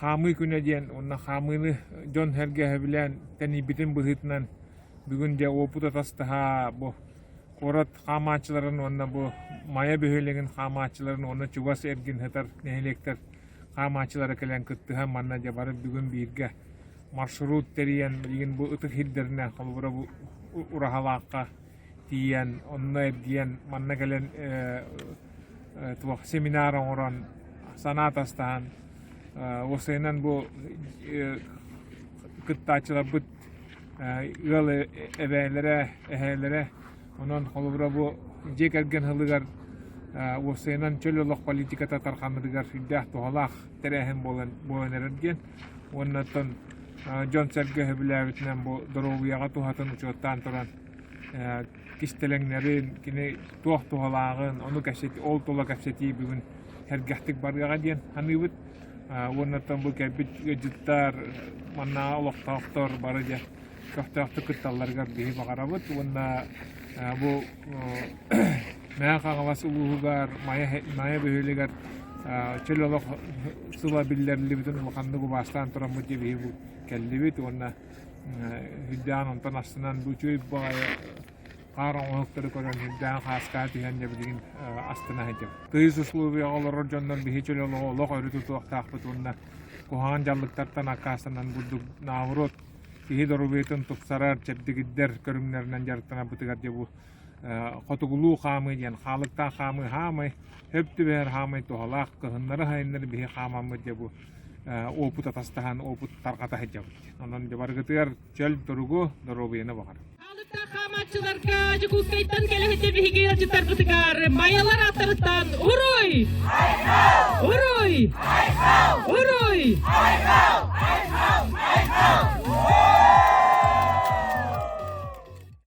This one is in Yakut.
Хаамыы күнэ диэн уонна хаамыыны дьон-сэргэ сөбүлээн тэнийбитин быһыытынан бүгүн дьэ уопут атастаһа бу куорат хаамааччыларын уонна бу Майа бөһүөлэгин хаамааччыларын уонна чугас эргин сытар нэһилиэктэр хаамааччылара кэлэн кыттыһан манна дьэ бары бүгүн бииргэ маршрут тэрийэн билигин бу ытык сирдэринэн холобура бу Ураһалаахха тиийэн онно эргийэн манна кэлэн туох семинар оҥорон санаа атастаһан уопсайынан бу кыттааччыларбыт ыал эбээлэрэ эһээлэрэ онон холобура бу дьиэ кэргэн сылыгар уопсайынан чөл олох политиката тарҕанарыгар сүрдээх туһалаах тэрээһин буолан буолан эрэр диэн уонна оттон дьон-сэргэ сөбүлээбитинэн бу доруобуйаҕа туһатын учуоттаан туран кистэлэҥнэрин, кини туох туһалааҕын, ону кэпсэти, ол тула кэпсэтии бүгүн сэргэхтик барыаҕа диэн саныыбыт. Уонна оттон бу кэлбит ыалдьыттар, маннааҕы олохтоохтор бары дьэ көхтөөхтүк кытталларыгар биһи баҕарабыт уонна бу Мэҥэ Хаҥалас улууһугар, Майа, Майа бөһүөлэгэр чөл олох сыла биллэриллибитин улаханнык убаастаан тураммыт дьэ биһи бу кэллибит уонна Үрдээн онтон астынан бу үчүгэй баҕайы хаар оҥоһуктары көрөн үрдээн хааскаа түһэн дьэ билигин астына сылдьабыт. Тыйыс условияҕа олорор дьоннор биһи чөл олоҕу олох өрө тутуохтаахпыт уонна куһаҕан дьаллыктартан аккаастанан бурдук наоборот киһи доруобуйатын тупсарар, чэбдигирдэр көрүҥнэринэн дьарыктанарбытыгар дьэ бу хотугулуу хаамыы диэн хаалыктаах хаамыы хаамай, хөп түбэһэр хаамай туһалаах кыһыннары-сайыннары биһи хаамаммыт дьэ бу опыт атастаһан опыт тарҕата сылдьабыт. Онон барыгытыгар чөл туругу, доруобуйаны баҕарабын. Хаалыктаах хаамааччыларга Дьокуускайтан кэлэ сылдьар биһиги ыалдьыттарбытыгар Майалар ааттарыттан Уруй! Уруй! Уруй!